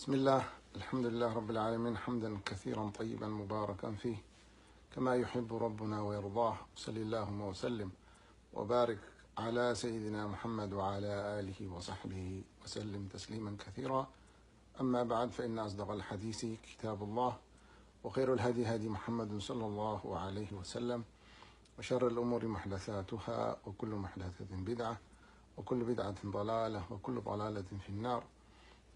بسم الله الحمد لله رب العالمين حمدا كثيرا طيبا مباركا فيه كما يحب ربنا ويرضاه صلى اللهم وسلم وبارك على سيدنا محمد وعلى آله وصحبه وسلم تسليما كثيرا. أما بعد، فإن أصدق الحديث كتاب الله، وخير الهدي هدي محمد صلى الله عليه وسلم، وشر الأمور محدثاتها، وكل محدثة بدعة، وكل بدعة ضلالة، وكل ضلالة في النار.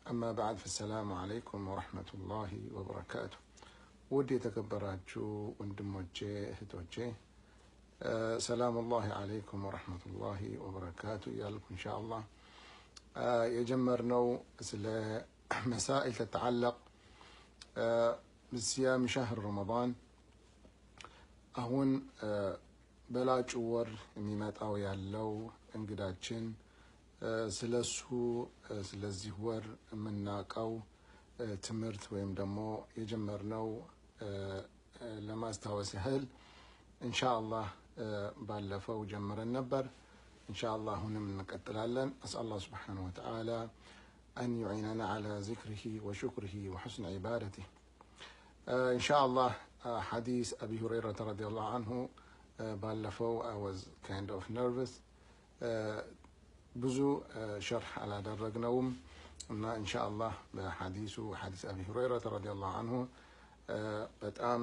أما بعد، فالسلام عليكم ورحمة الله وبركاته። ውድ የተከበራችሁ ወንድሞቼ እህቶቼ፣ سلام الله عليكم ورحمة الله وبركاته እያልኩ ኢንሻአላህ የጀመርነው ስለ مسائل تتعلق بصيام شهر رمضان አሁን በላጩ ወር የሚመጣው ያለው እንግዳችን ስለሱ ስለዚህ ወር የምናውቀው ትምህርት ወይም ደግሞ የጀመርነው ለማስታወስ ያህል ኢንሻአላህ ባለፈው ጀምረን ነበር። ኢንሻአላህ አሁንም እንቀጥላለን። أسأل الله سبحانه وتعالى أن يعيننا على ذكره وشكره وحسن عبادته. إن شاء الله حديث أبي هريرة رضي الله عنه ባለፈው I was kind of nervous፣ ብዙ شرح አላደረግነውም እና ኢንሻአላህ በሐዲሱ حديث أبي هريرة رضي الله عنه በጣም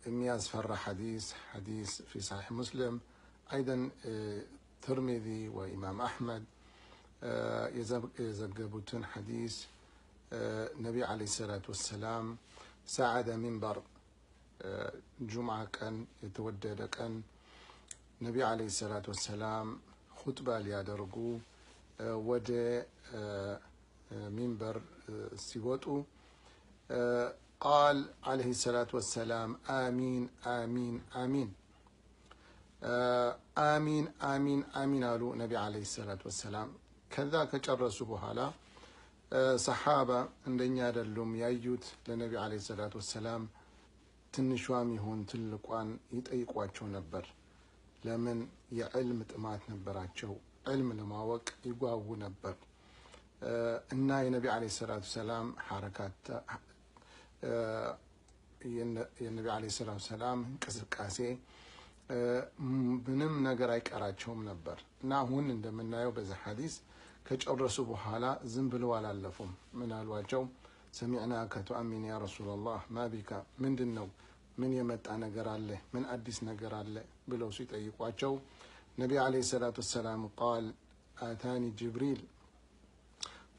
የሚያስፈራ ሐዲስ፣ حديث في صحيح مسلم، أيضا ترمذي وإمام أحمد የዘገቡትን ሐዲስ። ነቢ عليه الصلاة والسلام صعد منبر ጁምዓ ቀን የተወደደ ቀን ነቢ عليه الصلاة والسلام ኹጥባ ሊያደርጉ ወደ ሚንበር ሲወጡ قال عليه الصلاة والسلام آمين آمين آمين آمين آمين آمين አሉ ነቢ عليه الصلاة والسلام። ከዛ ከጨረሱ በኋላ ሰሓባ እንደኛ አይደሉም፣ ያዩት ለነቢ عليه الصلاة والسلام ትንሿም ይሁን ትልቋን ይጠይቋቸው ነበር። ለምን? የዕልም ጥማት ነበራቸው። ዕልም ለማወቅ ይጓጉ ነበር እና የነቢ عليه الصلاة والسلام حركات፣ የነቢ عليه الصلاة والسلام እንቅስቃሴ ምንም ነገር አይቀራቸውም ነበር እና አሁን እንደምናየው በዚህ ሐዲስ ከጨረሱ በኋላ ዝም ብለው አላለፉም። ምን አሏቸው? سمعناك تؤمن يا رسول الله، ما بك? ምንድን ነው? ምን የመጣ ነገር አለ? ምን አዲስ ነገር አለ? ብለው ሲጠይቋቸው ነቢ عليه الصلاة والسلام قال أتاني جبريل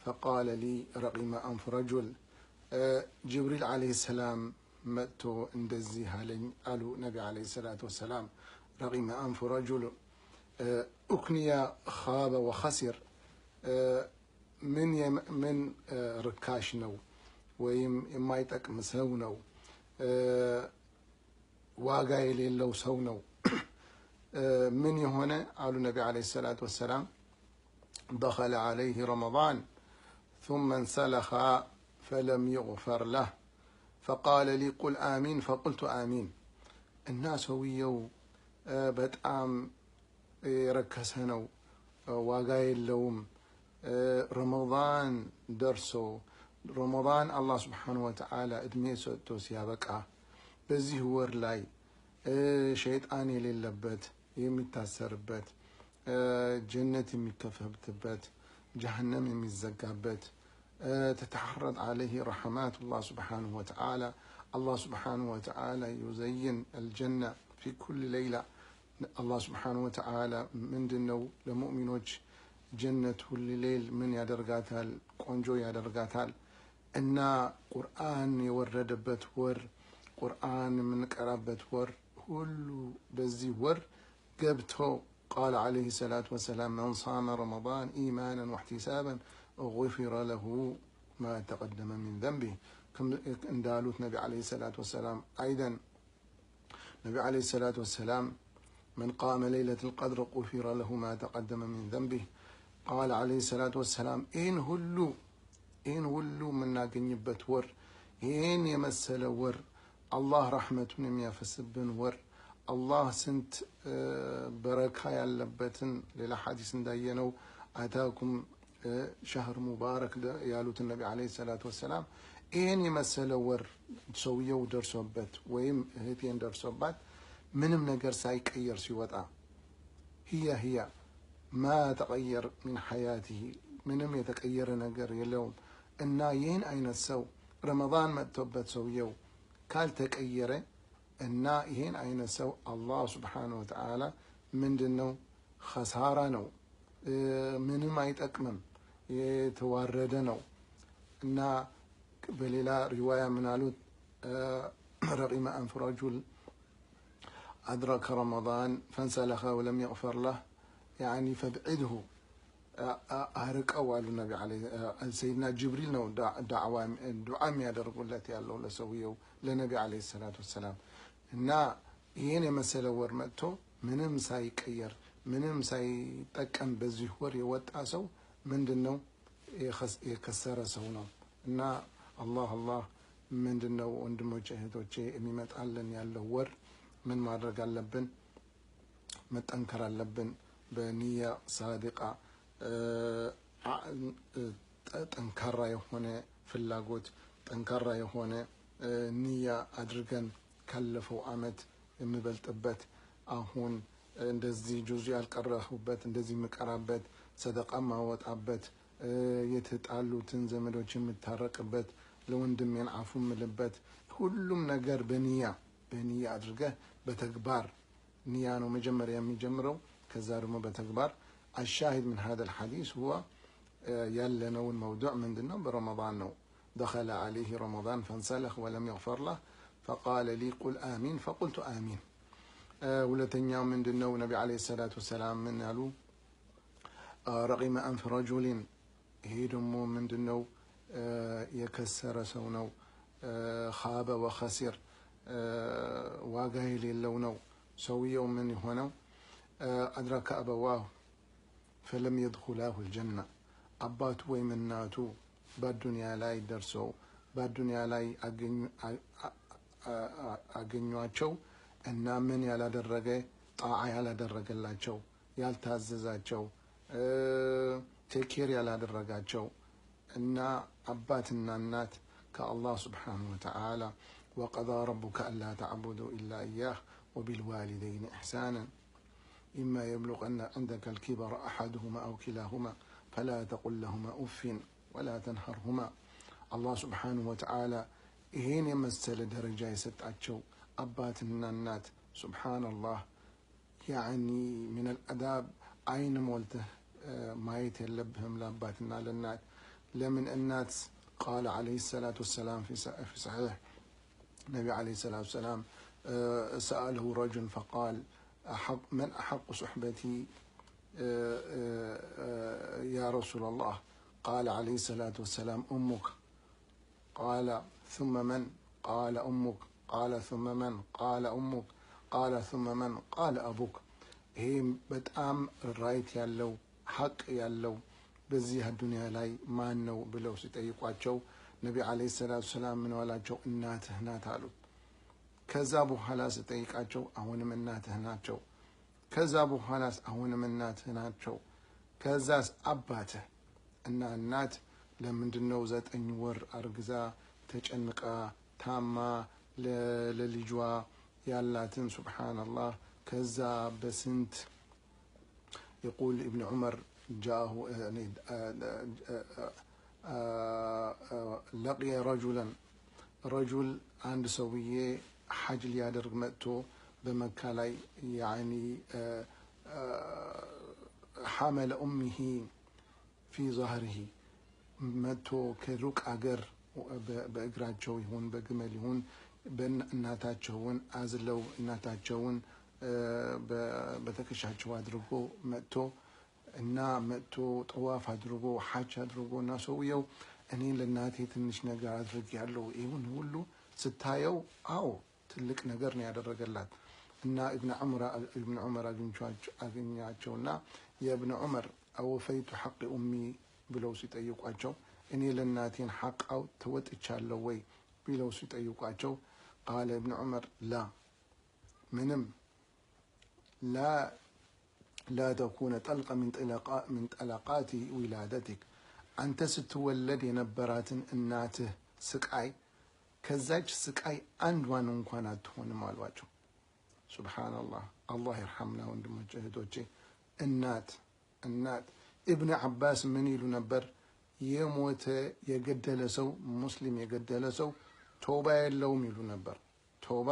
فقال لي رغم أنف رجل፣ ጅብሪል عليه السلام መጥቶ እንደዚህ አለኝ አሉ ነቢ عليه الصلاة والسلام። رغم أنف رجل أكني خاب وخسر፣ ምን ርካሽ ነው ወይም የማይጠቅም ሰው ነው፣ ዋጋ የሌለው ሰው ነው። ምን የሆነ አሉ ነቢ عليه الصلاة والسلام دخل عليه رمضان ثم انسلخ فلم يغفر له فقال لي قل آمين فقلت آمين። እና ሰውየው በጣም የረከሰ ነው፣ ዋጋ የለውም። ረመዳን ደርሶ ረመዳን አላህ سبحانه وتعالى እድሜ ሰጥቶ ሲያበቃ በዚህ ወር ላይ ሸይጣን የሌለበት የሚታሰርበት፣ ጀነት የሚከፈትበት፣ ጀሀነም የሚዘጋበት፣ تتعرض عليه رحمات الله سبحانه وتعالى، الله سبحانه وتعالى يزين الجنة في كل ليلة። አላህ سبحانه وتعالى ምንድን ነው ለሙእሚኖች ጀነት ሁል ሌል ምን ያደርጋታል? ቆንጆ ያደርጋታል። እና ቁርአን የወረደበት ወር፣ ቁርአን የምንቀራበት ወር ሁሉ በዚህ ወር ገብቶ قال عليه الصلاة والسلام من صام رمضان إيمانا واحتسابا غفر له ما تقدم من ذنبه እንዳሉት ነቢ عليه الصلاة والسلام። أيضا ነቢ عليه الصلاة والسلام من قام ليلة القدر غفر له ما تقدم من ذنبه قال عليه الصلاة والسلام። ይህን ሁሉ የምናገኝበት ወር፣ ይህን የመሰለ ወር፣ አላህ ረሕመቱን የሚያፈስብን ወር፣ አላህ ስንት በረካ ያለበትን ሌላ ሐዲስ እንዳየነው أتاكم شهر مبارك ያሉት ነቢ عليه الصلاة والسلام። ይህን የመሰለ ወር ሰውየው ደርሶበት ወይም እህቴን ደርሶባት ምንም ነገር ሳይቀየር ሲወጣ هي هي ما تغير من حياته ምንም የተቀየረ ነገር የለውም። እና ይህን አይነት ሰው ረመዳን መጥቶበት ሰውየው ካልተቀየረ እና ይህን አይነት ሰው አላህ سبحانه وتعالى ምንድን ነው ኸሳራ ነው፣ ምንም አይጠቅምም፣ የተዋረደ ነው። እና በሌላ ሪዋያ ምን አሉት? رغم أنف رجل أدرك رمضان فانسلخ ولم يغفر له يعني فابعده አርቀው አሉ ነቢ። ሰይድና ጅብሪል ነው ዱዓ የሚያደርጉለት ያለው ለሰውየው ለነቢ عليه الصلاة والسلام። እና ይህን የመሰለ ወር መጥቶ ምንም ሳይቀየር ምንም ሳይጠቀም በዚህ ወር የወጣ ሰው ምንድን ነው የከሰረ ሰው ነው። እና አላህ አላህ ምንድን ነው ወንድሞቼ እህቶቼ፣ የሚመጣልን ያለው ወር ምን ማድረግ አለብን? መጠንከር አለብን። በኒያ ሳዲቃ ጠንካራ የሆነ ፍላጎት ጠንካራ የሆነ ንያ አድርገን ካለፈው አመት የምበልጥበት አሁን እንደዚህ ጁዝ ያልቀረሁበት እንደዚህ የምቀራበት ሰደቃ ማወጣበት የተጣሉትን ዘመዶች የምታረቅበት ለወንድሜን አፉ የምልበት ሁሉም ነገር በንያ በንያ አድርገህ በተግባር ንያ ነው መጀመሪያ የሚጀምረው፣ ከዛ ደግሞ በተግባር። الشاهد من هذا الحديث هو ያለነውን መውዱዕ ምንድን ነው? በረመዳን ነው። دخل عليه رمضان فانسلخ ولم يغفر له فقال لي قل آمين فقلت آمين። ሁለተኛው ምንድን ነው? ነቢ عليه الصلاة والسلام ምን ያሉ? رغم أنف رجل። ይሄ ደግሞ ምንድን ነው? የከሰረ ሰው ነው። خاب وخسر ዋጋ የሌለው ነው። ሰውየው ምን የሆነው? أدرك أبواه فلم يدخلاه الجنة አባቱ ወይም እናቱ በዱንያ ላይ ደርሰው በዱንያ ላይ አገኟቸው እና ምን ያላደረገ ጣዓ ያላደረገላቸው፣ ያልታዘዛቸው፣ take care ያላደረጋቸው እና አባትና እናት ከአላህ سبحانه وتعالى وقضى ربك ألا تعبدوا إلا إياه وبالوالدين إحسانا إما يبلغن عندك الكبر أحدهما أو كلاهما فلا تقل لهما أف ولا تنهرهما። አላህ سبحانه وتعالى ይሄን የመሰለ ደረጃ የሰጣቸው አባትና እናት سبحان الله يعني من الآداب አይን ሞልተህ ማየት የለብህም ለአባትና ለእናት። ለምን እናት قال عليه الصلاة والسلام في صحيح ነቢ عليه الصلاة والسلام سأله رجل فقال من أحق صحبتي يا رسول الله؟ قال عليه الصلاة والسلام أمك። قال ثم من? قال أمك። قال ثم من? قال أمك። قال ثم من? قال أبوك። ይሄ በጣም right ያለው ሐቅ ያለው በዚህ አዱንያ ላይ ማን ነው ብለው ሲጠይቋቸው ነቢ عليه الصلاة والسلام ምን አላቸው? እናትህ ናት አሉት። ከዛ በኋላ ስጠይቃቸው አሁንም እናትህ ናቸው። ከዛ በኋላስ አሁንም እናትህ ናቸው። ከዛስ አባትህ። እና እናት ለምንድን ነው 9 ወር አርግዛ ተጨንቃ ታማ ለልጇ ያላትን سبحان الله ከዛ በስንት يقول ابن عمر جاءه يعني لقي رجلا رجل አንድ ሰውዬ ሐጅ ሊያደርግ መጥቶ በመካ ላይ يعني حمل أمه في ظهره መጥቶ ከሩቅ አገር በእግራቸው ይሁን በግመል ይሁን እናታቸውን አዝለው እናታቸውን በትከሻቸው አድርጎ መጥቶ እና መጥቶ ጠዋፍ አድርጎ ሐጅ አድርጎ እና ሰውየው እኔ ለእናቴ ትንሽ ነገር አድርግ ያለው ይሁን ሁሉ ስታየው አዎ ትልቅ ነገር ነው ያደረገላት። እና ኢብን ዑመር አገኛቸውና يا ابن عمر أوفيت حق أمي ብለው ሲጠይቋቸው እኔ ለእናቴን ሐቅ ተወጥቻለሁ ወይ ብለው ሲጠይቋቸው قال ابن عمر لا ምንም لا لا تكون طلقة من طلقات ولادتك አንተ ስትወለድ የነበራትን እናትህ ስቃይ ከዛች ስቃይ አንዷን እንኳን አትሆንም አሏቸው። سبحان الله። አላህ ይርሐምና ወንድሞቼ እህቶቼ። እናት እናት ኢብን አባስ ምን ይሉ ነበር? የሞተ የገደለ ሰው ሙስሊም የገደለ ሰው ተውባ የለውም ይሉ ነበር። ተውባ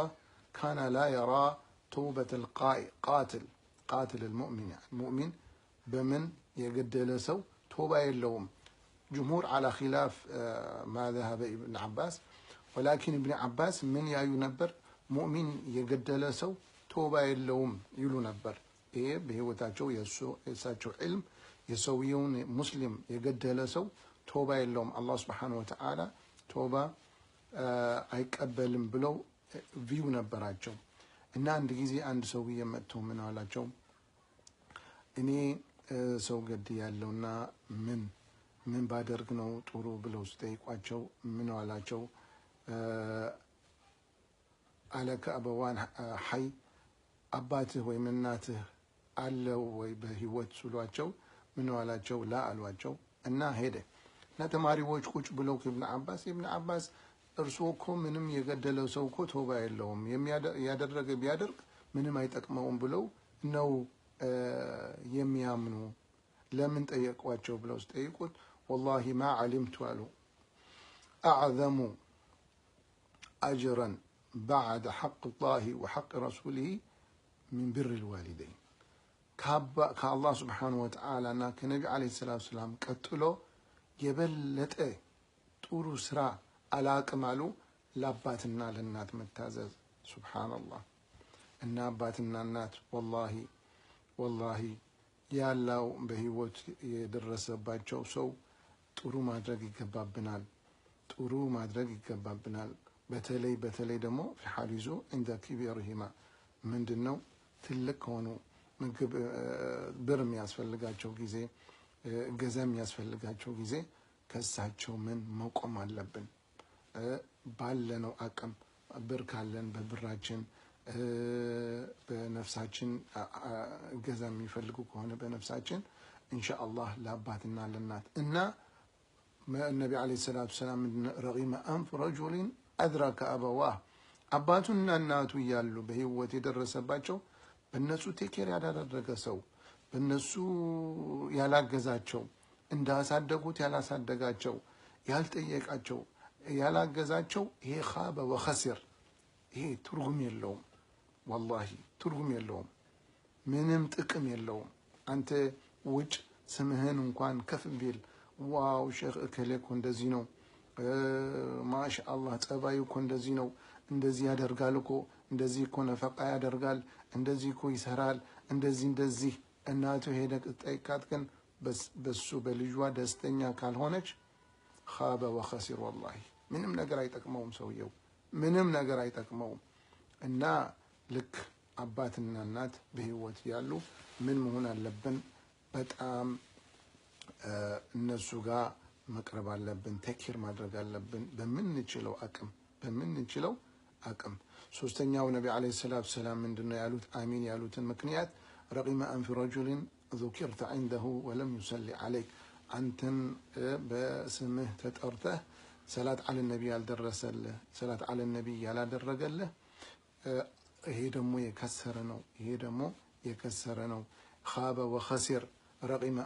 كان لا يرى توبة القاتل قاتل المؤمن ሙእሚን በምን የገደለ ሰው ተውባ የለውም። جمهور على خلاف ما ذهب ኢብን አባስ ولكن ኢብን አባስ ምን ያዩ ነበር? ሙእሚን የገደለ ሰው ተውባ የለውም ይሉ ነበር። ይሄ በህይወታቸው የእሳቸው ዕልም የሰውየውን ሙስሊም የገደለ ሰው ተውባ የለውም፣ አላህ سبحانه وتعالى ተውባ አይቀበልም ብለው view ነበራቸው። እና አንድ ጊዜ አንድ ሰውዬ መጥቶ ምን አላቸው? እኔ ሰው ገድያለሁና ምን ምን ባደርግ ነው ጥሩ ብለው ሲጠይቋቸው ምን አላቸው? ألك أبوان حي አባትህ ወይም እናትህ አለው ወይ በህይወት ስሏቸው ምን አላቸው? لا አሏቸው። እና ሄደ እና ተማሪዎች ቁጭ ብለው ከኢብን አባስ ኢብን አባስ እርስዎ እኮ ምንም የገደለው ሰው እኮ ተውባ የለውም፣ ያደረገ ቢያደርግ ምንም አይጠቅመውም ብለው ነው የሚያምኑ። ለምን ጠየቋቸው ብለው ሲጠይቁት والله ما علمت አሉ أعظم أجرا بعد حق الله وحق رسوله من بر الوالدين ከአላህ سبحانه وتعالى እና ከነቢ عليه الصلاة والسلام ቀጥሎ የበለጠ ጥሩ ስራ አላቅም አሉ ለአባትና ለእናት መታዘዝ። سبحان الله። እና አባትና እናት والله والله ያለው በህይወት የደረሰባቸው ሰው ጥሩ ማድረግ ይገባብናል። ጥሩ ማድረግ ይገባብናል። በተለይ በተለይ ደግሞ في ሐዲሱ عند كبرهما ምንድን ነው ትልቅ ከሆኑ ምግብ ብር የሚያስፈልጋቸው ጊዜ እገዛ የሚያስፈልጋቸው ጊዜ ከእሳቸው ምን መቆም አለብን። ባለነው አቅም ብር ካለን በብራችን፣ በነፍሳችን እገዛ የሚፈልጉ ከሆነ በነፍሳችን إن شاء الله ለአባትና ለእናት። እና ነቢ عليه الصلاة والسلام رغم أنف رجل أدرك أبواه አባቱና እናቱ እያሉ በህይወት የደረሰባቸው በእነሱ take care ያላደረገ ሰው፣ በእነሱ ያላገዛቸው፣ እንዳሳደጉት ያላሳደጋቸው፣ ያልጠየቃቸው፣ ያላገዛቸው ይሄ خاب وخسر። ይሄ ትርጉም የለውም። والله ትርጉም የለውም። ምንም ጥቅም የለውም። አንተ ውጭ ስምህን እንኳን ከፍ ቢል wow ሼክ እከሌ እኮ እንደዚህ ነው፣ ما شاء الله ጸባዩ እኮ እንደዚህ ነው፣ እንደዚህ ያደርጋል እኮ፣ እንደዚህ እኮ ነፈቃ ያደርጋል፣ እንደዚህ እኮ ይሰራል፣ እንደዚህ እንደዚህ። እናቱ ሄደህ ጠይቃት ግን በሱ በልጇ ደስተኛ ካልሆነች خاب وخسر والله ምንም ነገር አይጠቅመውም ሰውየው፣ ምንም ነገር አይጠቅመውም። እና ልክ አባትና እናት በህይወት ያሉ ምን መሆን አለብን? በጣም እነሱ ጋር መቅረብ አለብን። Take care ማድረግ አለብን በምንችለው አቅም በምንችለው አቅም። ሶስተኛው ነቢ عليه الصلاة والسلام ምንድን ነው ያሉት? አሚን ያሉትን ምክንያት رغم أنف رجل ذكرت عنده ولم يصل عليك አንተን በስምህ ተጠርተህ صلاة على النبي ያልደረሰልህ፣ صلاة على النبي ያላደረገልህ ይሄ ደግሞ የከሰረ ነው። ይሄ ደግሞ የከሰረ ነው። خاب وخسر። رغم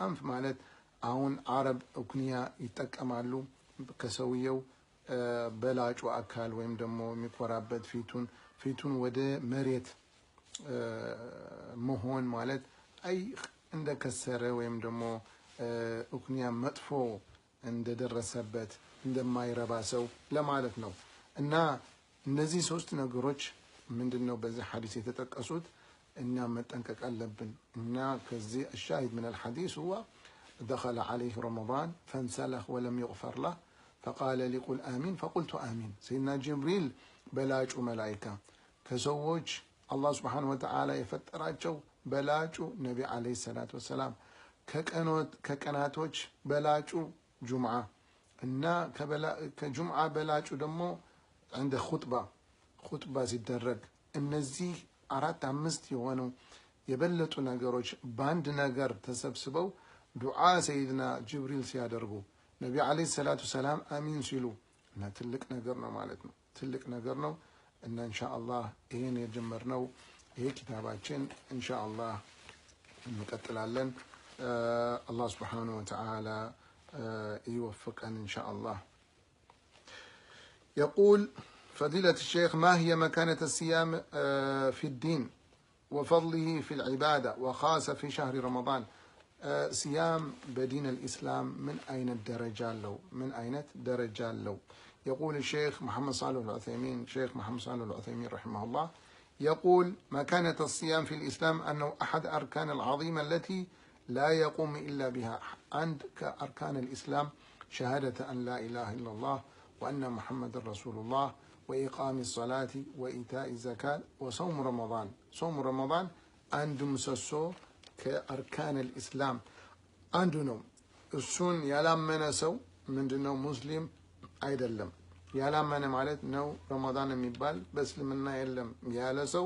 أنف ማለት አሁን አረብ እኩንያ ይጠቀማሉ ከሰውየው በላጩ አካል ወይም ደግሞ የሚኮራበት ፊቱን ወደ መሬት መሆን ማለት አይ እንደከሰረ ወይም ደግሞ እኩንያ መጥፎ እንደደረሰበት እንደማይረባ ሰው ለማለት ነው። እና እነዚህ ሶስት ነገሮች ምንድን ነው በዚህ ሐዲስ የተጠቀሱት? እኛ መጠንቀቅ አለብን። እና ከዚህ الشاهد من الحديث هو دخل عليه رمضان فانسلخ ولم يغفر له فقال لي قل آمين فقلت آمين። سيدنا ጅብሪል በላጩ መላኢካ፣ ከሰዎች አላህ سبحانه وتعالى የፈጠራቸው በላጩ ነቢ عليه الصلاة والسلام፣ ከቀናቶች በላጩ ጁምዓ እና ከጁምዓ በላጩ ደግሞ እንደ ኹጥባ ኹጥባ ሲደረግ እነዚህ አራት አምስት የሆኑ የበለጡ ነገሮች በአንድ ነገር ተሰብስበው ዱዓ ሰይድና ጅብሪል ሲያደርጉ ነቢ ዓለይሂ ሰላቱ ሰላም አሚን ሲሉ እና ትልቅ ነገር ነው ማለት ነው። ትልቅ ነገር ነው እና ኢንሻአላህ ይሄን የጀመርነው ይሄ ኪታባችን ኢንሻአላህ እንቀጥላለን። አላህ ሱብሓነሁ ወተዓላ ይወፍቀን ኢንሻአላህ። يقول فضيلة الشيخ ما هي مكانة الصيام في الدين وفضله في العبادة وخاصة في شهر رمضان؟ صيام بدين الإسلام من أين الدرجة له؟ من أين درجة له؟ يقول الشيخ محمد صالح العثيمين، شيخ محمد صالح العثيمين رحمه الله يقول مكانة الصيام في الإسلام أنه أحد أركان العظيمة التي لا يقوم إلا بها. عند كأركان الإسلام شهادة أن لا إله إلا الله وأن محمد رسول الله وإقام الصلاة وإيتاء الزكاة وصوم رمضان. صوم رمضان عند مسسو كأركان الإسلام عندنا السن يلامن سو من دنو مسلم አይደለም። ያላመነ ማለት ነው ረመዳን የሚባል በእስልምና የለም ያለ ሰው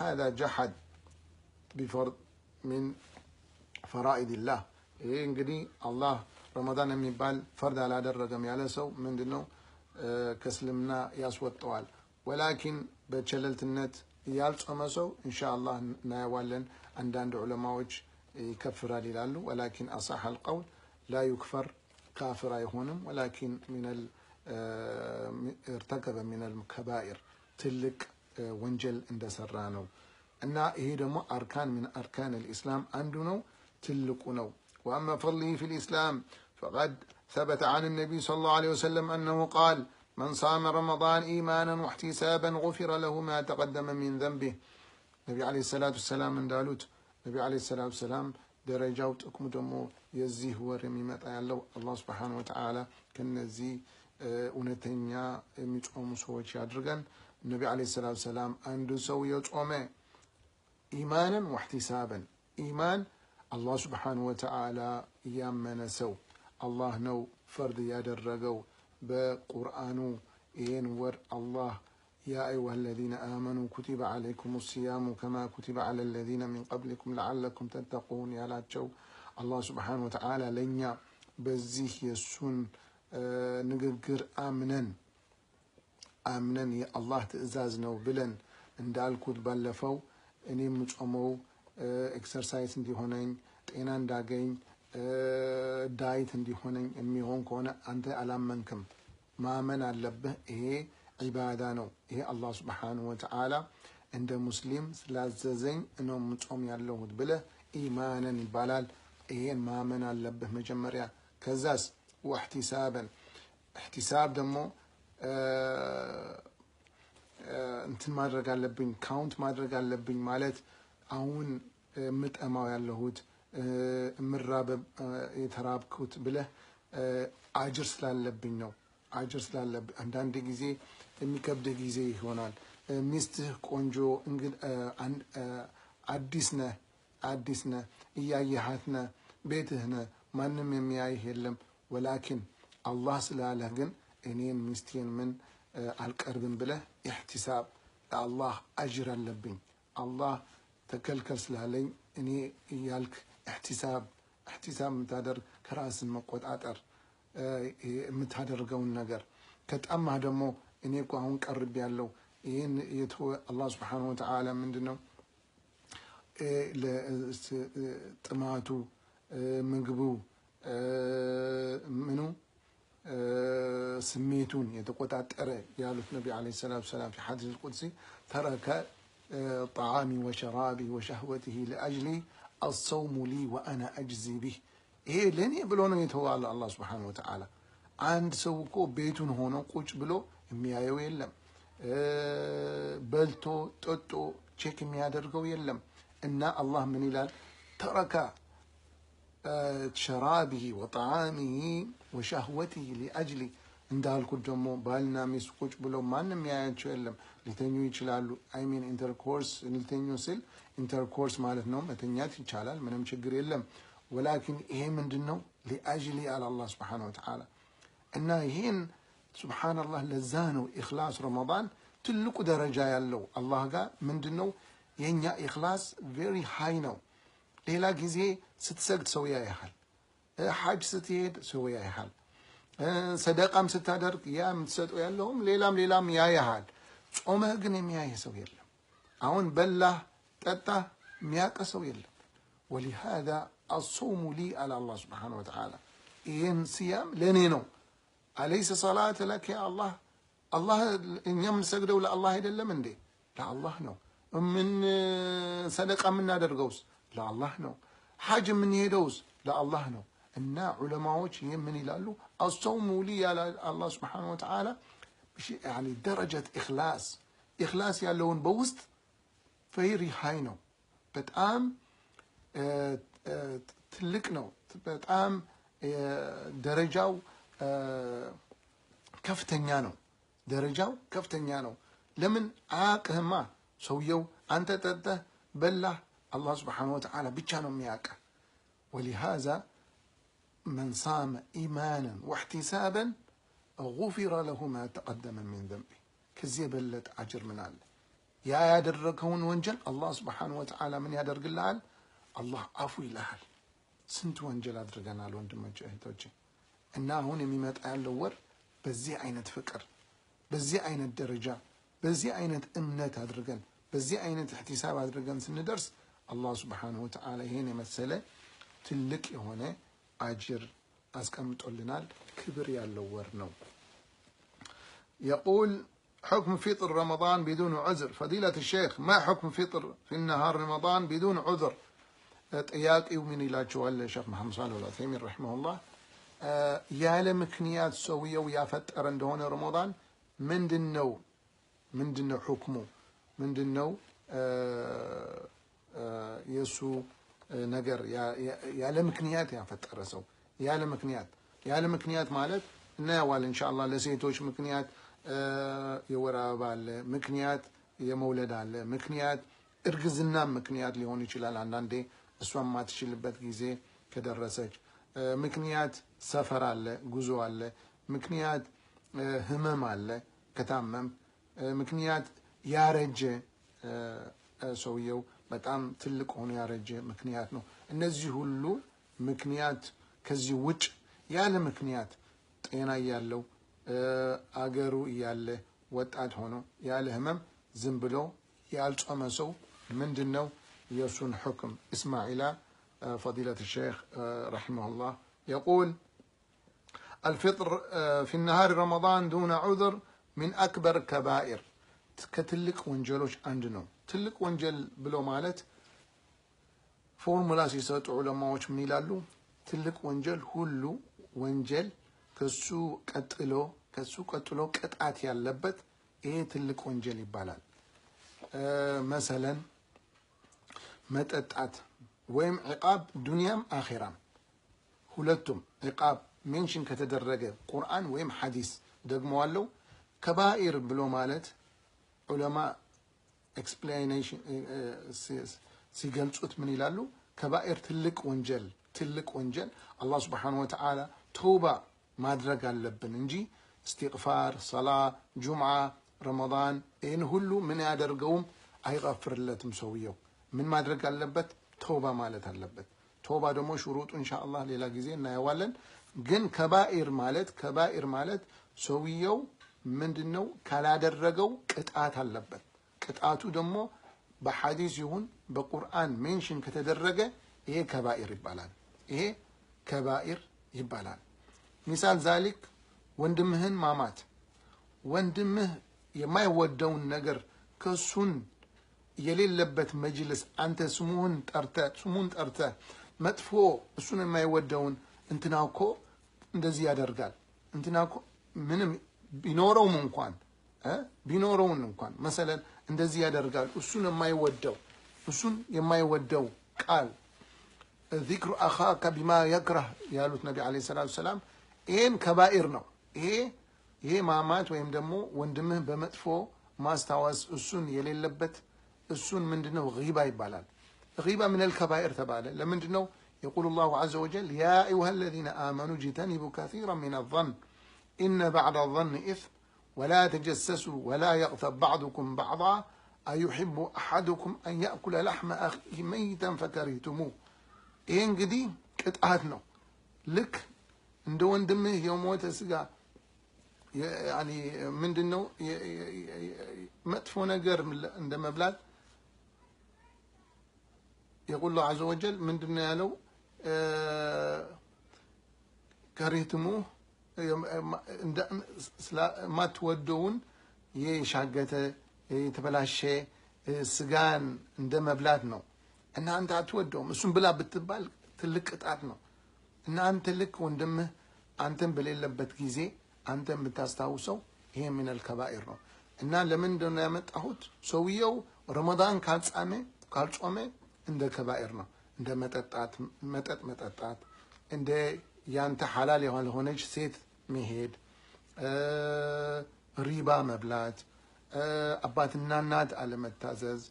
هذا جحد بفرض من فرائض الله። ይሄ እንግዲህ አላህ ረመዳን የሚባል ፈርድ አላደረገም ያለ ሰው ምንድነው ከእስልምና ያስወጣዋል። ወላኪን በቸለልትነት ያልጾመ ሰው ኢንሻአላህ እናየዋለን። አንዳንድ ዑለማዎች ይከፍራል ይላሉ። ወላኪን አሳህ አልቀውል ላ ዩክፈር፣ ካፍር አይሆንም። ወላኪን ሚነል ارتكب من الكبائر ትልቅ ወንጀል እንደሰራ ነው። እና ይሄ ደግሞ أركان من أركان الإسلام አንዱ ነው፣ ትልቁ ነው። وأما فضله في الإسلام فقد ثبت عن النبي صلى الله عليه وسلم أنه قال من صام رمضان إيمانا واحتسابا غفر له ما تقدم من ذنبه። ነቢ عليه الصلاة والسلام እንዳሉት ነቢ عليه الصلاة والسلام ደረጃው ጥቅሙ ደግሞ የዚህ ወር የሚመጣ ያለው አላህ سبحانه وتعالى ከነዚህ እውነተኛ የሚጾሙ ሰዎች ያድርገን። ነቢ عليه الصلاة والسلام አንዱ ሰው የጾመ إيمانا واحتسابا፣ ኢማን አላህ سبحانه وتعالى ያመነ ሰው አላህ ነው ፈርድ ያደረገው በቁርአኑ ይሄን ወር አላህ يا أيها الذين آمنوا كتب عليكم الصيام كما كتب على الذين من قبلكم لعلكم تتقون ያላቸው አላህ سبحانه وتعالى ለኛ በዚህ የሱን ንግግር አምነን አምነን የአላህ ትእዛዝ ነው ብለን እንዳልኩት ባለፈው እኔ የምጾመው exercise እንዲሆነኝ፣ ጤና እንዳገኝ፣ diet እንዲሆነኝ የሚሆን ከሆነ አንተ አላመንክም። ማመን አለብህ። ይሄ ዒባዳ ነው። ይሄ አላህ سبحانه وتعالى እንደ ሙስሊም ስላዘዘኝ ነው ምጾም ያለሁት ብለህ إيمانا ይባላል። ይሄን ማመን አለብህ መጀመሪያ። ከዛስ واحتسابا፣ احتساب ደግሞ እንትን ማድረግ አለብኝ፣ count ማድረግ አለብኝ ማለት አሁን የምጠማው ያለሁት የምራበብ የተራብኩት ብለህ አጅር ስላለብኝ ነው። አጅር ስላለብኝ አንዳንድ ጊዜ የሚከብድህ ጊዜ ይሆናል። ሚስትህ ቆንጆ አዲስ ነህ አዲስ ነህ እያየሃት ነህ፣ ቤትህ ነህ፣ ማንም የሚያይህ የለም። ወላኪን አላህ ስላለህ ግን እኔን ሚስቴን ምን አልቀርብም ብለህ ኢሕቲሳብ ለአላህ አጅር አለብኝ አላህ ተከልከል ስላለኝ እኔ እያልክ احتساب احتساب የምታደርግ ከራስን መቆጣጠር የምታደርገውን ነገር ከጠማህ ደግሞ እኔ እኮ አሁን ቀርብ ያለው ይህን የተወ አላህ سبحانه وتعالى ምንድን ነው ጥማቱ ምግቡ ምኑ ስሜቱን የተቆጣጠረ ያሉት ነቢ عليه الصلاة والسلام في حديث القدسي ترك طعامي وشرابي وشهوته لأجلي الصوم لي وأنا أجزي به። ይሄ ለእኔ ብሎ ነው የተዋለ አላህ سبحانه وتعالى። አንድ ሰው እኮ ቤቱን ሆኖ ቁጭ ብሎ የሚያየው የለም፣ በልቶ ጠጦ check የሚያደርገው የለም። እና አላህ ምን ይላል? ترك شرابه وطعامه وشهوته لأجلي። እንዳልኩት ደግሞ ባልና ሚስት ቁጭ ብሎ ማንም ያያቸው የለም፣ ሊተኙ ይችላሉ። I mean intercourse ሊተኙ ስል intercourse ማለት ነው፣ መተኛት ይቻላል፣ ምንም ችግር የለም። ولكن ይሄ ምንድን ነው? لأجلي አለ አላህ سبحانه وتعالى። እና ይሄን سبحان الله ለዛ ነው ኢኽላስ ረመዳን ትልቁ ደረጃ ያለው አላህ ጋር ምንድን ነው የኛ ኢኽላስ very high ነው። ሌላ ጊዜ ስትሰግድ ሰው ያይሃል፣ ሐጅ ስትሄድ ሰው ያይሃል፣ ሰደቃም ስታደርግ ያ የምትሰጠው ያለውም ሌላም ሌላም ያይሃል። ጾመህ ግን የሚያይህ ሰው የለም። አሁን በላህ ጠጣህ የሚያውቅ ሰው የለም። ولهذا الصوم لي አለ አላህ سبحانه وتعالى። ይህን ስያም ለእኔ ነው። أليس الصلاة لك يا الله። አላህ እኛ የምንሰግደው ለአላህ አይደለም እንዴ? ለአላህ ነው። ምን ሰደቃ የምናደርገውስ ለአላህ ነው። ሐጅ የምንሄደውስ ለአላህ ነው። እና ዑለማዎች ይህ ምን ይላሉ? الصوم لي ያለ አላህ سبحانه وتعالى درجة إخلاص ኢኽላስ ያለውን በውስጥ very high ነው። በጣም ትልቅ ነው። በጣም ደረጃው ከፍተኛ ነው። ደረጃው ከፍተኛ ነው። ለምን አያውቅህማ ሰውየው። አንተ ጠጠህ በላህ፣ አላህ سبحانه وتعالى ብቻ ነው የሚያውቅህ። ولهذا من صام إيمانا واحتسابا غفر له ما تقدم من ذنبه። ከዚህ የበለጠ አጅር ምን አለ? ያ ያደረገውን ወንጀል አላህ سبحانه وتعالى ምን ያደርግልሃል? አላህ አፉ ይልሃል። ስንት ወንጀል አድርገናል ወንድሞቼ እህቶቼ። እና አሁን የሚመጣ ያለው ወር በዚህ አይነት ፍቅር፣ በዚህ አይነት ደረጃ፣ በዚህ አይነት እምነት አድርገን፣ በዚህ አይነት احتساب አድርገን ስንደርስ አላህ سبحانه وتعالى ይሄን የመሰለ ትልቅ የሆነ አጅር አስቀምጦልናል። ክብር ያለው ወር ነው። يقول حكم فطر رمضان بدون عذر። فضيلة الشيخ ما حكم فطر في نهار رمضان بدون عذر። ጥያቄው ምን ይላቸዋል? ሼክ መሐመድ ሷሊህ አልዑሰይሚን رحمه الله ያለ ምክንያት ሰውየው ያፈጠረ እንደሆነ ረመዳን ምንድነው ምንድነው ሑክሙ ምንድነው የእሱ ነገር? ያለ ምክንያት ያፈጠረ ሰው ያለ ምክንያት ያለ ምክንያት ማለት እናየዋለን ኢንሻአላህ። ለሴቶች ምክንያት የወር አበባ አለ፣ ምክንያት የመውለድ አለ፣ ምክንያት እርግዝና ምክንያት ሊሆን ይችላል። አንዳንዴ እሷ የማትችልበት ጊዜ ከደረሰች ምክንያት ሰፈር አለ፣ ጉዞ አለ፣ ምክንያት ህመም አለ ከታመም፣ ምክንያት ያረጀ ሰውየው በጣም ትልቅ ሆኖ ያረጀ ምክንያት ነው። እነዚህ ሁሉ ምክንያት ከዚህ ውጭ ያለ ምክንያት ጤና እያለው አገሩ እያለ ወጣት ሆኖ ያለ ህመም ዝም ብሎ ያልጾመ ሰው ምንድን ነው የእሱን ሕክም? እስማዒላ فضيلة الشيخ رحمه الله يقول الفطر في نهار رمضان دون عذر من أكبر الكبائر ከትልቅ ወንጀሎች አንድ ነው። ትልቅ ወንጀል ብሎ ማለት ፎርሙላ ሲሰጡ ዑለማዎች ምን ይላሉ? ትልቅ ወንጀል ሁሉ ወንጀል ከሱ ቀጥሎ ቅጣት ያለበት ይሄ ትልቅ ወንጀል ይባላል። مثلا መጠጣት ወይም عقاب ዱንያም አኼራም ሁለቱም عقاب mention ከተደረገ ቁርአን ወይም ሐዲስ ደግሞ አለው። كبائر ብሎ ማለት ዑለማ explanation ሲገልጹት ምን ይላሉ? كبائر ትልቅ ወንጀል ትልቅ ወንጀል አላህ سبحانه وتعالى ተውባ ማድረግ አለብን እንጂ እስትግፋር፣ ሰላ፣ ጁምዓ፣ ረመዳን ይህን ሁሉ ምን ያደርገውም አይغፍርለትም። ሰውየው ምን ማድረግ አለበት? ተውባ ማለት አለበት። ተውባ ደግሞ ሽሩጡ ኢንሻአላህ ሌላ ጊዜ እናየዋለን። ግን كبائر ማለት ሰውየው ምንድነው ካላደረገው ቅጣት አለበት። ቅጣቱ ደግሞ በሐዲስ ይሁን በቁርአን mention ከተደረገ ይሄ كبائر ይባላል። ይሄ كبائر ይባላል። مثال ذلك ወንድምህን ማማት፣ ወንድምህ የማይወደውን ነገር ከሱን የሌለበት መጅልስ አንተ ስሙን ጠርተህ መጥፎ እሱን የማይወደውን እንትና እኮ እንደዚህ ያደርጋል፣ እንትና እኮ ምንም ቢኖረውም እንኳን مثلا እንደዚህ ያደርጋል፣ እሱን የማይወደው ቃል ذكر أخاك بما يكره ያሉት ነቢ عليه الصلاة والسلام ይሄን كبائر ነው። ይሄ ማማት ወይም ደግሞ ወንድምህ በመጥፎ ማስታወስ እሱን የሌለበት እሱን ምንድነው غيبة ይባላል። غيبة من الكبائر ተባለ። ለምንድን ነው? يقول الله عز وجل يا أيها الذين آمنوا اجتنبوا كثيرا من الظن إن بعض الظن إثم ولا تجسسوا ولا يغتب بعضكم بعضا أيحب أحدكم أن يأكل لحم أخيه ميتا فكرهتموه። ይሄ እንግዲህ ቅጣት ነው። ልክ እንደ ወንድምህ የሞተ ስጋ ምንድን ነው መጥፎ ነገር እንደ መብላት يقول الله عز وجل ምንድን ነው ያለው? كرهتموه የማትወደውን የሻገተ የተበላሸ ስጋን እንደ መብላት ነው። እና አንተ አትወደውም፣ እሱን ብላ ብትባል ትልቅ ቅጣት ነው። እና አንተ ልክ ወንድምህ አንተን በሌለበት ጊዜ አንተን ብታስታውሰው ይሄ من الكبائر ነው። እና ለምንድን ነው ያመጣሁት? ሰውየው ረመዳን ካልጾመ እንደ ከባኢር ነው። እንደ መጠጣት መጠጥ መጠጣት፣ እንደ ያንተ ሐላል ያልሆነች ሴት መሄድ፣ ሪባ መብላት፣ አባትና እናት አለመታዘዝ፣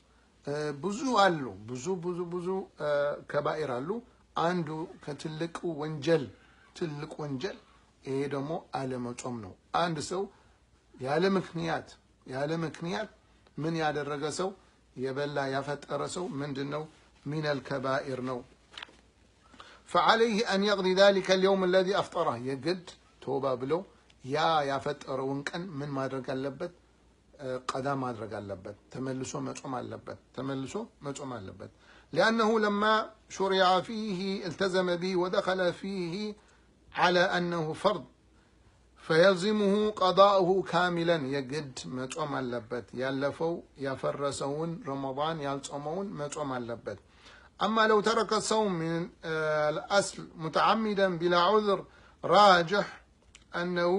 ብዙ አሉ። ብዙ ብዙ ብዙ ከባኢር አሉ። አንዱ ከትልቁ ወንጀል ትልቅ ወንጀል ይሄ ደግሞ አለመጾም ነው። አንድ ሰው ያለ ምክንያት ምን ያደረገ ሰው፣ የበላ ያፈጠረ ሰው ምንድን ነው? من الكبائر ነው። فعليه أن يقضي ذلك اليوم الذي أفطره። የግድ ተውባ ብሎ ያ ያፈጠረውን ቀን ምን ማድረግ አለበት? ቀዳ ማድረግ አለበት። ተመልሶ መጾም አለበት። ተመልሶ መጾም አለበት። لأنه لما شرع فيه التزم به ودخل فيه على أنه فرض فيلزمه قضاؤه كاملا። የግድ መጾም አለበት። ያለፈው ያፈረሰውን ረመዳን ያልጾመውን መጾም አለበት። أما لو ترك الصوم من الأصل متعمدا بلا عذر راجح أنه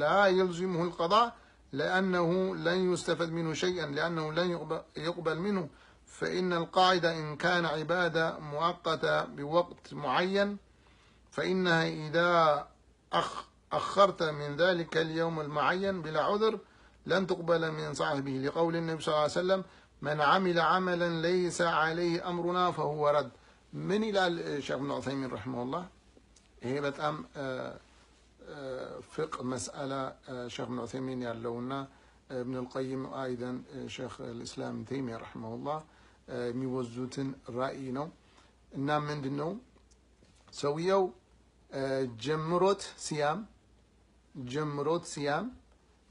لا يلزمه القضاء لأنه لن يستفد منه شيئا، لأنه لن يقبل منه، فإن القاعدة إن كان عبادة مؤقتة بوقت معين فإنها إذا أخرت من ذلك اليوم المعين بلا عذر لن تقبل من صاحبه، لقول النبي صلى الله عليه وسلم: من عمل عملا ليس عليه أمرنا فهو رد። ምን ይላል ሼክ ብን ዑሰይሚን رحمه الله? ይሄ በጣም فقه مسألة ሼክ ብን ዑሰይሚን ያለውና እብን አልቀይም أيضا شيخ الإسلام ተይሚያ رحمه الله የሚወዙትን ራእይ ነው። እና ምንድን ነው፣ ሰውየው ጀምሮት ሲያም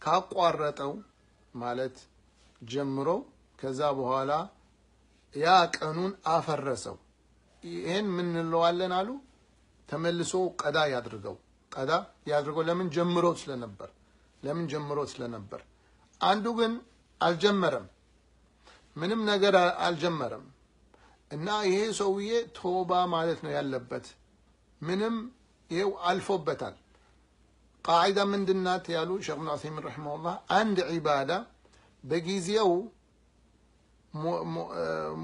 ካቋረጠው፣ ማለት ጀምሮ ከዛ በኋላ ያ ቀኑን አፈረሰው። ይህን ምን እንለዋለን አሉ? ተመልሶ ቀዳ ያድርገው፣ ቀዳ ያድርገው። ለምን? ጀምሮት ስለነበር። ለምን? ጀምሮት ስለነበር። አንዱ ግን አልጀመረም፣ ምንም ነገር አልጀመረም። እና ይሄ ሰውዬ ቶባ ማለት ነው ያለበት። ምንም ይሄው አልፎበታል። ቃዒዳ ምንድናት ያሉ ሼክ ብን ዑሰይሚን رحمه الله፣ አንድ ዒባዳ በጊዜው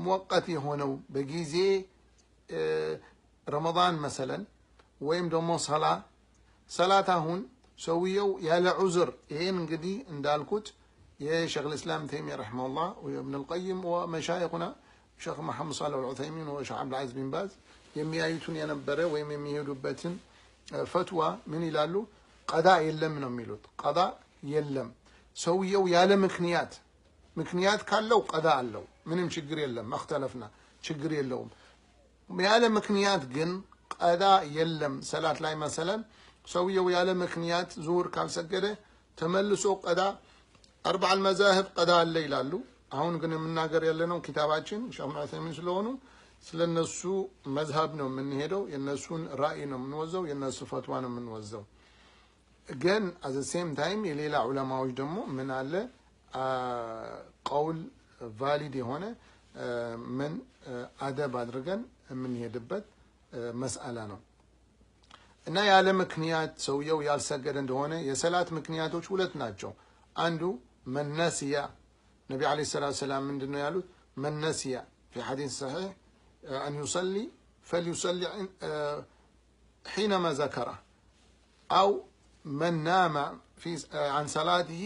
مؤقت የሆነው በጊዜ ረመዳን مثلا ወይም ደግሞ ሰላት አሁን ሰውየው ያለ ዑዝር፣ ይሄን እንግዲህ እንዳልኩት የሸይኽ ልእስላም ተይሚያ رحمه الله ወኢብን አልቀይም ومشايخنا ሸይኽ መሐመድ ሳልሕ አልዑሰይሚን ወሸይኽ ዓብዱልዓዚዝ ቢን ባዝ የሚያዩትን የነበረ ወይም የሚሄዱበትን ፈትዋ ምን ይላሉ? ቀዳ የለም ነው የሚሉት። ቀዳ የለም። ሰውየው ያለ ምክንያት፣ ምክንያት ካለው ቀዳ አለው፣ ምንም ችግር የለም። اختلفنا ችግር የለውም። ያለ ምክንያት ግን ቀዳ የለም። ሰላት ላይ مثلا ሰውየው ያለ ምክንያት ዙሁር ካልሰገደ ተመልሶ ቀዳ፣ أربع المذاهب ቀዳ አለ ይላሉ። አሁን ግን የምናገር ያለነው ኪታባችን ሼኽ ብን ዑሰይሚን ስለሆኑ ስለነሱ መዝሀብ ነው የምንሄደው። የነሱን ራእይ ነው የምንወዘው፣ የነሱ ፈትዋ ነው የምንወዘው። ግን at the same time የሌላ ዑለማዎች ደግሞ ምን አለ قول valid የሆነ ምን አደብ አድርገን የምንሄድበት መስአላ ነው። እና ያለ ምክንያት ሰውየው ያልሰገደ እንደሆነ የሰላት ምክንያቶች ሁለት ናቸው። አንዱ من نسي፣ ነቢ عليه الصلاة والسلام ምንድን ነው ያሉት? من نسي في حديث صحيح أن يصلي فليصل حينما ذكره أو من نام عن صلاته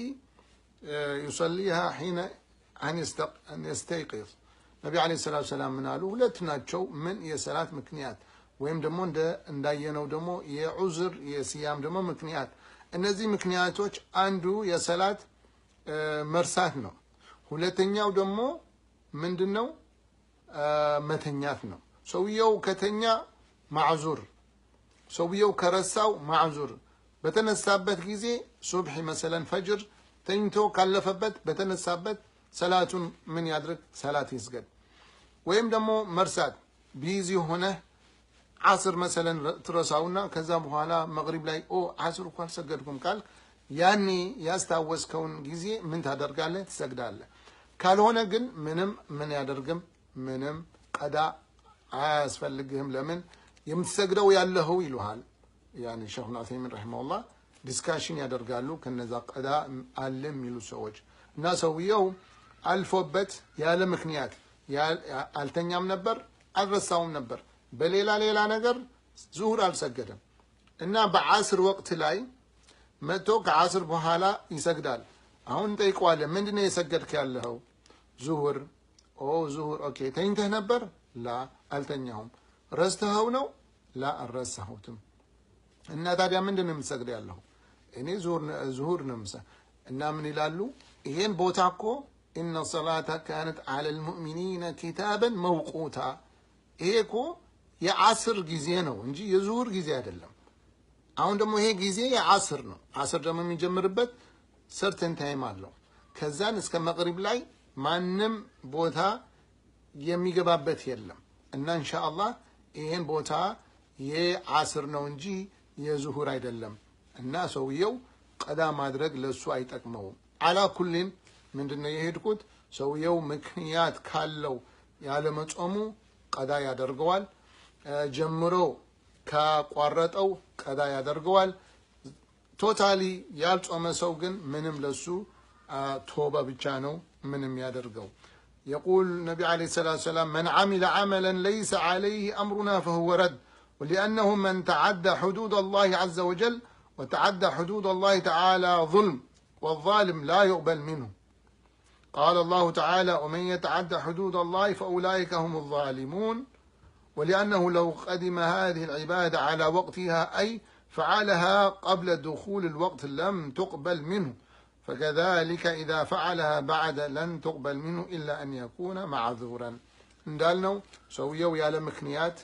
يصليها حين أن يستيقظ። ነቢ عليه الصلاة والسلام ምን አሉ? ሁለት ናቸው ምን የሰላት ምክንያት ወይም ደግሞ እንዳየነው ደግሞ የዑዝር የስያም ደግሞ ምክንያት። እነዚህ ምክንያቶች አንዱ የሰላት መርሳት ነው። ሁለተኛው ደግሞ ምንድነው? መተኛት ነው። ሰውየው ከተኛ ማዕዙር፣ ሰውየው ከረሳው ማዕዙር። በተነሳበት ጊዜ ሱብሒ መሰለን ፈጅር ተኝቶ ካለፈበት በተነሳበት ሰላቱን ምን ያድርግ? ሰላት ይስገድ። ወይም ደግሞ መርሳት busy ሆነ ዓስር መሰለን ትረሳውና ከዛ በኋላ መግሪብ ላይ ኦ ዓስር እኮ አልሰገድኩም ካልክ ያኔ ያስታወስከውን ጊዜ ምን ታደርጋለህ? ትሰግዳለህ። ካልሆነ ግን ምንም ምን ያደርግም ምንም ቀዳ አያስፈልግህም። ለምን የምትሰግደው ያለኸው ይሉሃል። ያኒ ሸይኽ ዑሰይሚን رحمه الله discussion ያደርጋሉ ከነዛ ቀዳ አለ የሚሉ ሰዎች እና ሰውየው አልፎበት ያለ ምክንያት አልተኛም ነበር፣ አልረሳውም ነበር፣ በሌላ ሌላ ነገር ዙሁር አልሰገደም እና በዓስር ወቅት ላይ መጥቶ ከዓስር በኋላ ይሰግዳል። አሁን እንጠይቀዋለን፣ ምንድነው የሰገድክ ያለኸው? ዙሁር። ኦ ዙሁር፣ okay። ተኝተህ ነበር? لا አልተኛሁም። ረስተኸው ነው? لا አልረሳሁትም። እና ታዲያ ምንድነው የምትሰግድ ያለኸው? እኔ ዙሁር ነው የምሰ እና ምን ይላሉ? ይሄን ቦታ እኮ إن الصلاة كانت على المؤمنين كتابا موقوتا፣ ይሄ እኮ የዓስር ጊዜ ነው እንጂ የዙሁር ጊዜ አይደለም። አሁን ደግሞ ይሄ ጊዜ የዓስር ነው። ዓስር ደግሞ የሚጀምርበት certain time አለው። ከዛን እስከ መግሪብ ላይ ማንም ቦታ የሚገባበት የለም እና ኢንሻአላህ ይሄን ቦታ የዓስር ነው እንጂ የዙሁር አይደለም። እና ሰውየው ቀዳ ማድረግ ለሱ አይጠቅመውም። አላ ኩሊን ምንድነው የሄድኩት ሰውየው ምክንያት ካለው ያለ መጾሙ ቀዳ ያደርገዋል። ጀምሮ ካቋረጠው ቀዳ ያደርገዋል። totally ያልጾመ ሰው ግን ምንም ለሱ ቶባ ብቻ ነው ምንም ያደርገው። يقول النبي عليه الصلاة والسلام من عمل عملا ليس عليه أمرنا فهو رد، ولأنه من تعدى حدود الله عز وجل وتعدى حدود الله تعالى ظلم، والظالم لا يقبل منه. قال الله تعالى ومن يتعدى حدود الله فأولئك هم الظالمون. ولأنه لو قدم هذه العبادة على وقتها أي فعلها قبل دخول الوقت لم تقبل منه، فكذلك إذا فعلها بعد لن تقبل منه إلا أن يكون معذورا. እንዳልነው ሰውየው ያለ ምክንያት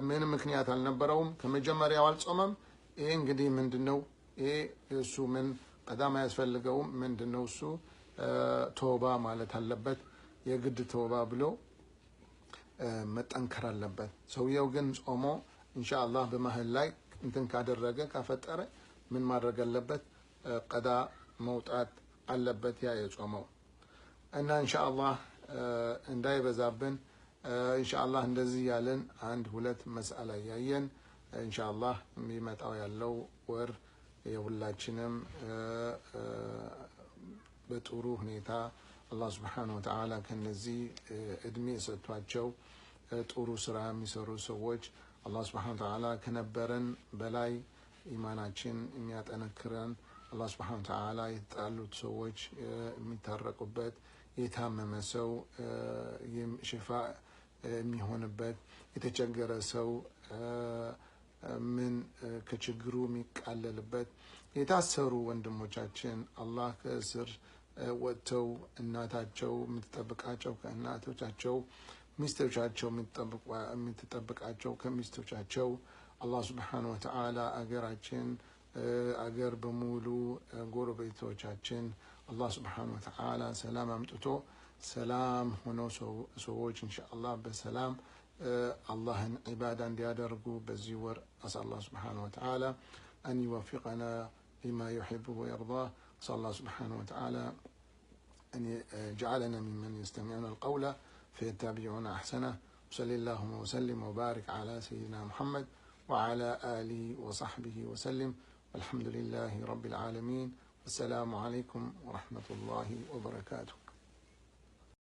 ምንም ምክንያት አልነበረውም፣ ከመጀመሪያው አልጾመም። ይሄ እንግዲህ ምንድነው? ይሄ እሱ ምን ቀዳም አያስፈልገውም። ምንድነው እሱ ቶባ ማለት አለበት፣ የግድ ቶባ ብሎ መጠንከር አለበት። ሰውየው ግን ጾሞ ኢንሻአላህ በመሃል ላይ እንትን ካደረገ ካፈጠረ ምን ማድረግ አለበት? ቀዳ መውጣት አለበት ያ የጾመው። እና ኢንሻአላህ እንዳይበዛብን ኢንሻአላህ እንደዚህ ያለን አንድ ሁለት መስአላ ያየን ኢንሻአላህ የሚመጣው ያለው ወር የሁላችንም በጥሩ ሁኔታ አላህ Subhanahu Wa Ta'ala ከነዚህ እድሜ ሰጥቷቸው ጥሩ ስራ የሚሰሩ ሰዎች አላህ Subhanahu Wa Ta'ala ከነበረን በላይ ኢማናችን የሚያጠነክረን አላህ Subhanahu Wa Ta'ala የተጣሉት ሰዎች የሚታረቁበት፣ የታመመ ሰው ሽፋ የሚሆንበት፣ የተቸገረ ሰው ምን ከችግሩ የሚቃለልበት፣ የታሰሩ ወንድሞቻችን አላህ ከእስር ወጥተው እናታቸው የምትጠብቃቸው ከእናቶቻቸው፣ ሚስቶቻቸው የምትጠብቃቸው ከሚስቶቻቸው አላህ Subhanahu Wa Ta'ala አገራችን አገር በሙሉ ጎረቤቶቻችን አላህ Subhanahu Wa Ta'ala ሰላም አምጥቶ ሰላም ሆኖ ሰዎች ኢንሻአላህ በሰላም አላህን ዒባዳ እንዲያደርጉ በዚህ ወር አስአል አላህ Subhanahu Wa Ta'ala أن يوفقنا لما يحبه ويرضاه. أسأل الله سبحانه وتعالى أن يجعلنا ممن يستمعون القول فيتبعون أحسنه. وصلى اللهم وسلم وبارك على سيدنا محمد وعلى آله وصحبه وسلم، والحمد لله رب العالمين، والسلام عليكم ورحمة الله وبركاته.